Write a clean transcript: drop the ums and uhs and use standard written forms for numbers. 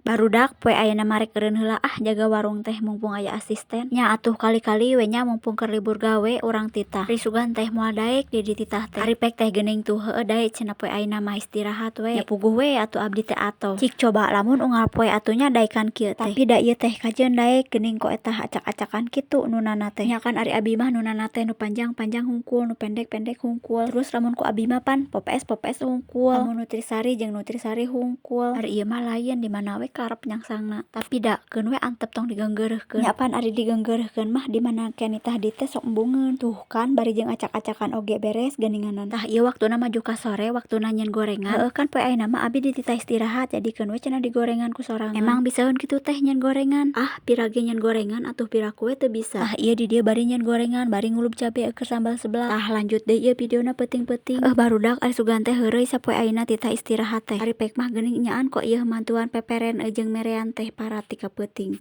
Barudak, poe ayeuna mah rek eureun heula ah jaga warung teh, mumpung aya asisten. Nya atuh kali-kali we nya, mumpung keur libur gawe urang titah. Ari sugan teh moal daek dia dititah teh. Ari pek teh geuning tuh, heueuh daek cenah, poe ayeuna mah istirahat we. Nya puguh we atuh abdi teh atoh. Cik coba lamun unggal poe atuh nya daekan kieu teh. Tapi da ieu teh kajeun daek geuning ku eta acak-acakan kitu nundana teh. Nya kan ari abi mah nundana teh nu panjang-panjang hungkul, nu pendek-pendek hungkul. Terus lamun ku abi mah pan popes popes hungkul, lamun nutrisari jeung nutrisari hungkul. Ari ieu mah lain, di mana we karep nyangsangna. Tapi da keun we antep, tong digeunggeureuhkeun. Nya pan ari digeunggeureuhkeun mah di mana ke nitah dieu teh sok embungeun. Tuh kan bari jeung acak-acakan oge beres geuninganan. Tah, ieu waktuna maju ka sore, waktuna nyieun gorengan. Heueuh kan poe ayeuna mah abi dititah istirahat, jadi keun we cenah digorengan ku sorangan. Emang bisaeun kitu teh nyieun gorengan? Ah, pira ge nyieun gorengan atuh, piraku we teu bisa. Tah, ieu di dieu bari nyieun gorengan bari ngulub cabe keur sambal seblak. Tah, lanjut deui ieu videona peuting-peuting. Barudak, ari sugan teh heureuy sapoe ayeuna titah istirahat teh. Ari pek mah geuning enyaan ku ieu mantuan peperen jeung merean teh parat ti kapeuting.